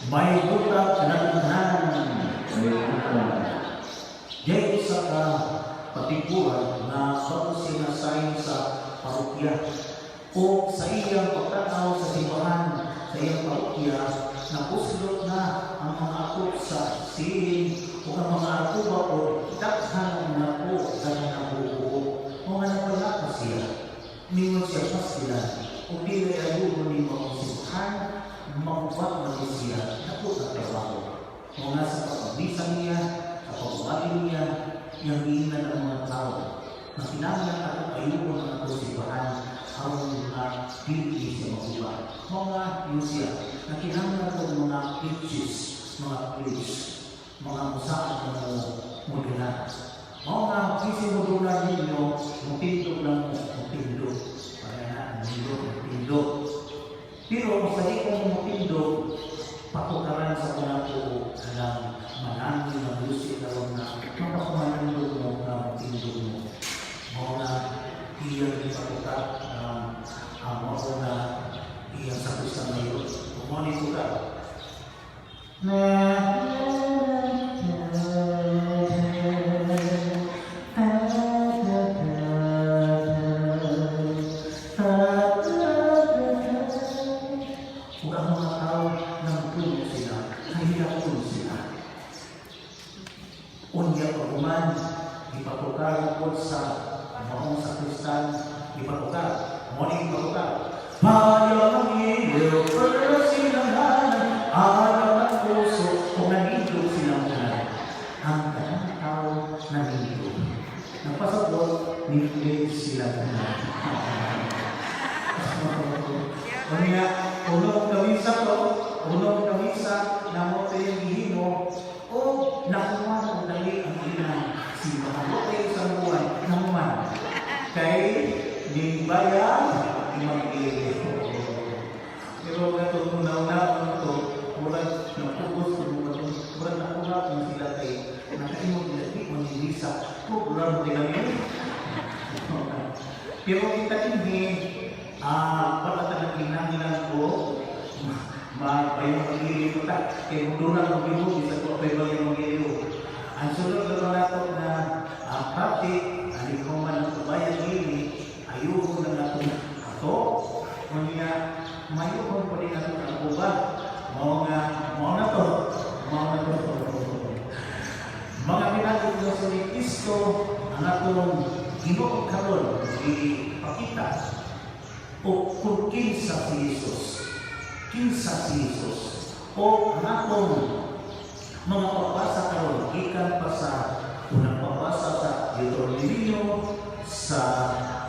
May buntag kanang. May buntag. Diay usa ka patikura na bago siya na-assign sa parokya o sa iyang pagtanaw sa simbahan sa iyang parokya, napuslot na ang mga atop sa siling o ang mga atuba o daghan na po, daghan na buo o nga napalaka siya. Ningon siya, "Pastilan o dili ayuhon ni mga simbahan, magubat man ni siya, dako na trabaho." O nga sa pagmisa niya, sa pagwali niya, iyang giingnan ang mga tao na kinahanglan ato ayuhon ang atong simbahan aron nga dili siya maguba. Mga yun siya na kinahanglan ato mga pledges, mga pledge, mga musaad na mo modula. Mao nga kisi modula ninyo, mutindog lang mo, mutindog. Para na, mutindog, mutindog. Pero kung sa di ko mutindog, patukaran sa unang tuo kanang manami nga music karon na mapakumanandog mo nga mutindog mo. Mao na iyang gipatukar ang mao na iyang sakristan mayor. Kung mao ni tukar. Na ug ang mga tao nagpuno sila, kahilakon sila. Unya paghuman, gipatukar po sa maong sakristan, gipatukar, mao ni gipatukar. Payag ang iyong persilangan, ayaw ang puso, kung nanindog sila muna. Ang kanang tao nanindog. Nagpasabot, ni sila muna. Unya, unong kamisa to, unong kamisa na mo ito yung gihimo, o nakuha og dali ang ilang simbahan. Mo tayo isang buwan, nahuman. Kay, ning bayag, mag. Pero nga ito, kung nauna ito, murag napugos, murag nakuha kung sila kay nakaimong nila, di mo ni Lisa, program nila yun. Pero kita dinhi, wala ta nagkinahanglan ko mapayo mag-iliw ta. Kay kung doon ang mag-iliw, bisa ko pa yung mag-iliw. Ang sunod na nato na project, ani ko man ang tubayan dili, ayuhon na nato ato. Unya, mayuhon pa din nato ang uba. Mao nga, mao na to. Mao na to. Mga minahal sa ni Kristo, ang atong Ginoo karon ipakita o kung kinsa si Jesus. Kinsa si Jesus. O ang atong mga pagbasa karon gikan pa sa unang pagbasa sa Deuteronomio, sa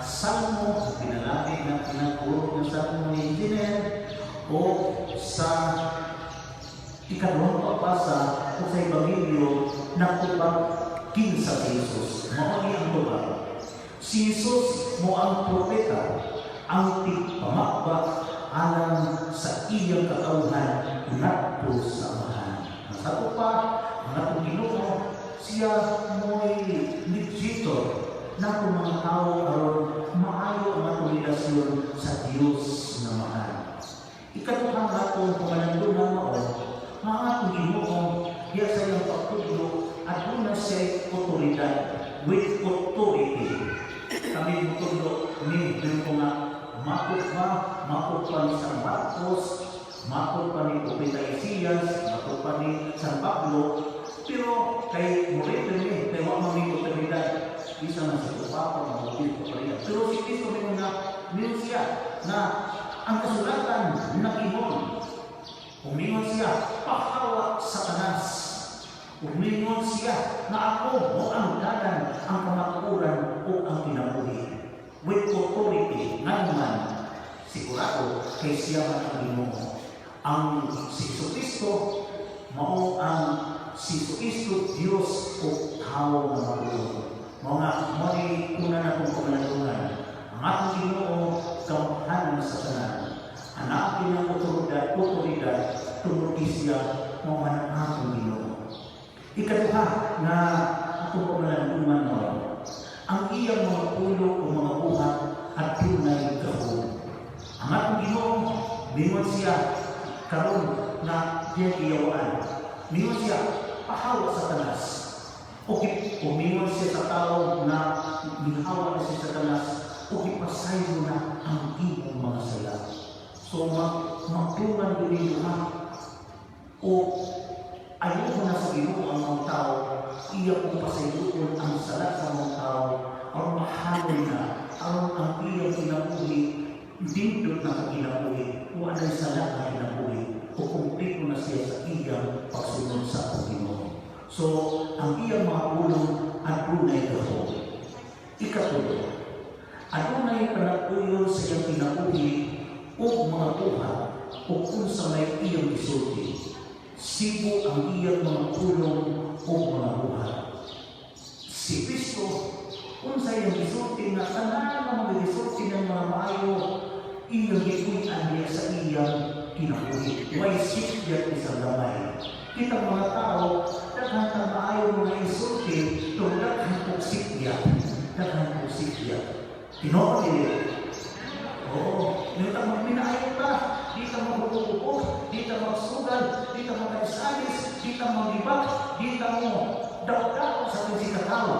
Salmo, pinalami ng pinagpuro ng Salmo ni Engineer, o sa ikaduhang pagbasa o sa Ebanghelyo, nagtubag kinsa si Jesus. Mao ni ang tubag. Si Jesus mo ang propeta, ang tigpamakbak alang sa iyang katawhan ngadto sa Amahan. Ang sa pa, ang atong Ginoo, siya mo'y mediator ng mga tao aron maayo ang atong relasyon sa Dios nga Amahan. Ikaduhang atong pamalandungan mao, nga ang atong Ginoo, diya sa iyang pagtudlo, aduna siya otoridad, with authority. Kami mutudlo ni ko nga matod ba, matod pa ni San Marcos, matod pa ni Propeta Isaias, matod pa ni San Pablo, pero kay Morito ni, kay wa man may otoridad, isa man sa papa, mga obispo pa rin. Pero si Cristo may nga, mingon siya na ang kasulatan nagingon. Umingon siya, "Pahawa, Satanas." Umingon siya na ako mo ang dalan, ang kamatuoran o ang kinabuhi. With authority, man, sigurado kay siya man ang Ginoo. Ang si Kristo, mao ang si Kristo Dios o tao nga matuod. Mao nga, mao ni una na kong pamalandungan. Ang atong Ginoo gamhanan sa tanan. Anak ng otoridad, otoridad tungod kay siya mao man ang atong Ginoo. Ikaduha nga atong pamalandungan mao, ang iyang mga pulo o mga buhat adunay gahom. Ang atong Ginoo, mingon siya karon nga diyang giyawaan. Mingon siya, "Pahawa, Satanas." O umingon siya sa tao nga mihawa na si Satanas o gipasaylo na ang imong mga sala. So magdungan gyud ninyo ha. O ayoko na sa Ginoo ang mga tao, iya kong pasayloon ang sala sa mga tao, aron mahaloy na, aron ang iyang kinabuhi, dindot na ang kinabuhi, o anay sala ang kinabuhi, o kumpleto na siya sa iyang pagsunod sa Ginoo. So, ang iyang mga pulong adunay gahom. Ikatulo, adunay panagtuyon sa iyang kinabuhi o mga buhat o unsa may iyang gisulti. Sibo ang iyang mga pulong o mga buhat. Si Kristo, unsa iyang gisulti nga tanan nga mga gisulti ng mga maayo, iyang gipuy-an niya sa iyang kinabuhi. Way sikyat isang gamay. Kitang mga tao, daghan kang maayo mga isulti, pero daghan kong sikyat. Daghan kong sikyat. Tinuod dili? Oo. Yung tang magminaayo ka, di ka maghubo, di ka magsugal, di ka mag-alis, di ka maglibak, di ka mo daw-daw sa ating sikatao.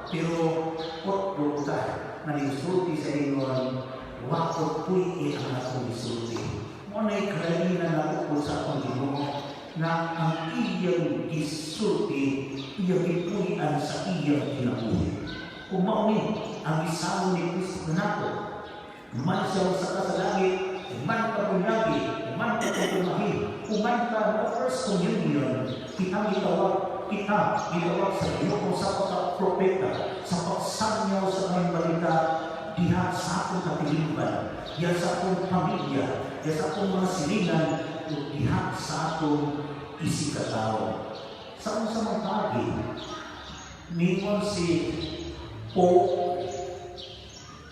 Pero otro ta na nisulti sa ingon, wakot puy ang akong gisulti. Mao na'y kalainan na ukol sa akong Ginoo na ang iyang gisulti, iyang gipuy-an sa iyang kinabuhi. Kung mao ni ang gisamo ni Kristo nato, man siya sa sa langit, man ka bunyagi, man ka kumahi, man ka no first communion, kita gitawag sa Ginoo sa pagka-propeta, sa pagsangyaw sa aming balita, diha sa akong katilingban, diha sa akong pamilya, diha sa akong mga silingan, ug diha sa akong isigkatawo. Sa unsa mang paagi, ningon si Pope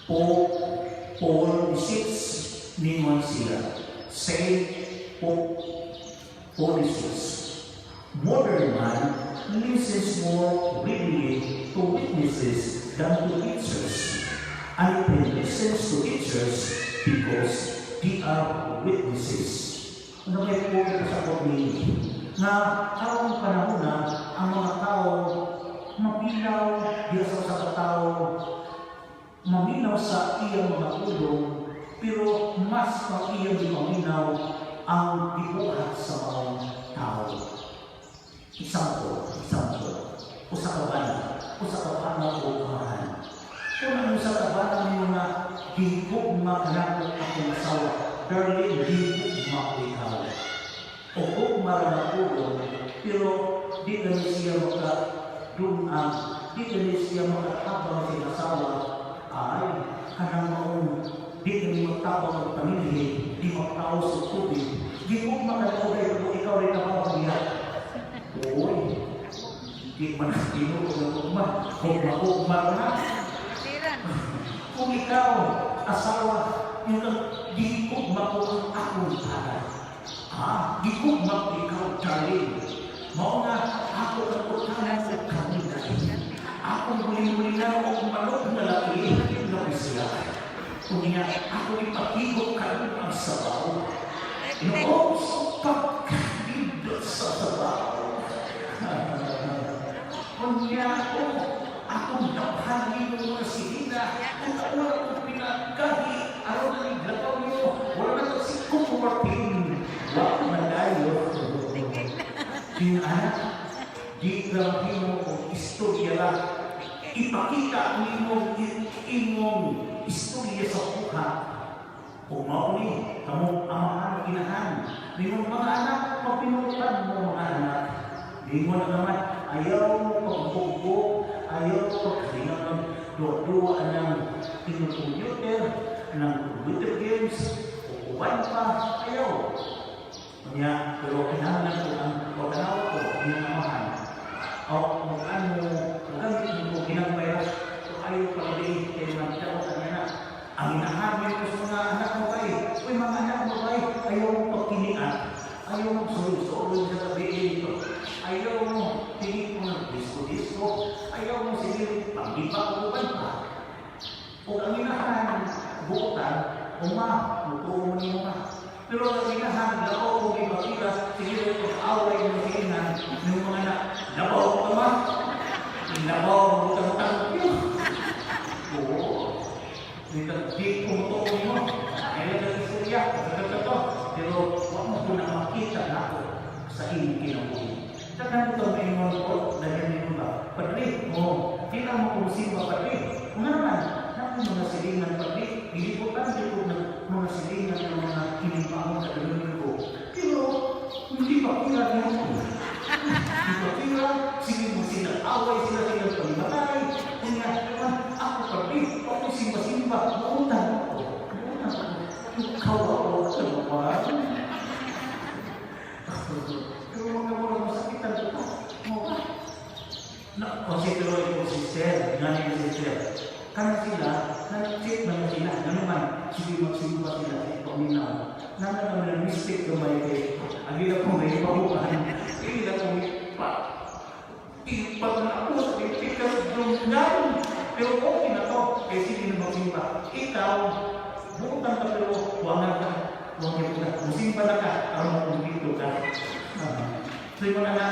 Paul VI, ningon sila, Saint Pope Paul VI, "Modern man listens more readily to witnesses than to teachers. And he listens to teachers because they are witnesses." Ano may po ito sa nini? Na karong panahon na ang mga tao maminaw diya sa usa ka tao, maminaw sa iyang mga pulong, pero mas pa iyang gipaminaw ang gibuhat sa mga tao. Example, example, usa ka bana o amahan. Kung ang usa ka bana mo nga gihigugma kanako akong asawa, "Darling, gihigugma ko ikaw." O gugma ra nga pulong, pero di kani siya maka dunang, di kani siya makatabang sa asawa, ay, kanang maong di kani magtabang ang pamilya, di magtaos sa tubig. Gihugma ka na pero ikaw rin kabaw niya. Uy, di man tinuod nga gugma, gugma-gugma na. Tiran. Kung ikaw, asawa, yung kang gihigugma ko ang akong tanan. Ah, gihugma ko ikaw, darling. Mao nga, ako kang utanan og kanunay. Akong guling-gulingan og manok nga laki, labi siya. Unya, ako ipahigop karon ang sabaw. Noong sa pagkanindot sa sabaw. Unya, oh, akong daphan nimo mga silina, kung wala kong pinagahi, aron na iglakaw niyo, wala na to si Kuko Martin. Wa man dayo. Di anak, di ka mahimo og istorya lang. Ipakita nimo imong istorya sa buhat. O mao ni, kamong amahan, inahan. Ningon mga anak, papinutan mo mga anak. Ningon na naman, ayaw mo pagbugbog, ayaw mo pagkalinga ng duwa-duwa ng computer, ng computer games, o uban pa, ayaw. Unya, pero kinahanglan ko ang o tanaw ko, inyong amahan. O kung ano, gamit mo ginagmay ra, so ayaw pa rin kay magdaot ang anak. Ang inahan mo sa mga anak mo kay, uy, mga anak mo kay, ayaw mo pagkinian, ayaw mo sulod sa gabi ito, ayaw mo tingin mo ng disco-disco, ayaw mo sige panggiba o uban pa. O ang inahan, buotan, uma, mutuo mo nimo ma. Pero ang inahan, lako o gibakita, sige. away ng silingan, yung mga na, labaw ka ma, labaw, butang-tang, oo. Dito, di ko mo to mo. Ay lang istorya, ito. Pero wa mo ko na makita na ako sa imong kinabuhi. Tagan ito may ingon ko, dahil ninyo ba? Padre, oh, kila mo kung simba, padre. Nga naman, naku mga silingan, padre, giliputan di ko ng mga silingan ng mga kinimbangon sa Domingo. Pero, hindi pa kila niyo ko. Hindi pa kila, sige mo sila, away sila sila palimatay. Kunya, ako, padre, ako simba-simba, buutan ako. Buutan ako. Ikaw ako, ano ba? Pero mga mga masakitan ko, mo ba? Na, kasi pero ito sister, nga ni sister. Kana sila, nag-check naman sila. Nga naman, sige magsimba sila sa paminaw. Nana naman ang mistake gamay kay, ang ila kong may bahuan, ila kong ipa. Ipa na ako sa tikas dunggan. Pero okay na to, kay sige na magsimba. Ikaw, buutan ka pero wangan ka. Huwag ka, musimba na ka, aron makumpleto ka. So yung mga na,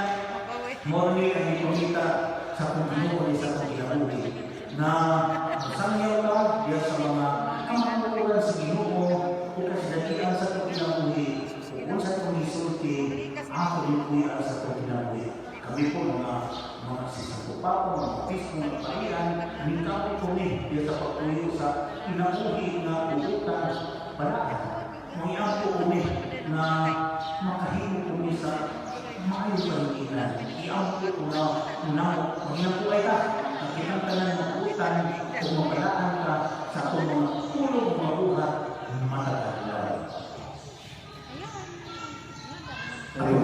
mao ni ang ipangita sa akong Ginoo ni sa akong kinabuhi na sangyaw ka diya sa mga kamatuoran sa Ginoo ug kasidatian sa akong kinabuhi ug unsa akong gisulti, ako din kuya sa akong kinabuhi. Kami po mga si Santo Papa, mga pismo, mga parian, ningkamot ko ni diya sa pagtuyo sa kinabuhi nga buutan balaan. Mangiampo ko ni na makahimo ko ni sa maayo paninginan. Iampo ko na namo, manginampo ay ka, ang kitang tanan mabutan kung mabalaan ka sa atong mga pulong mga buhat matag adlaw. Amen.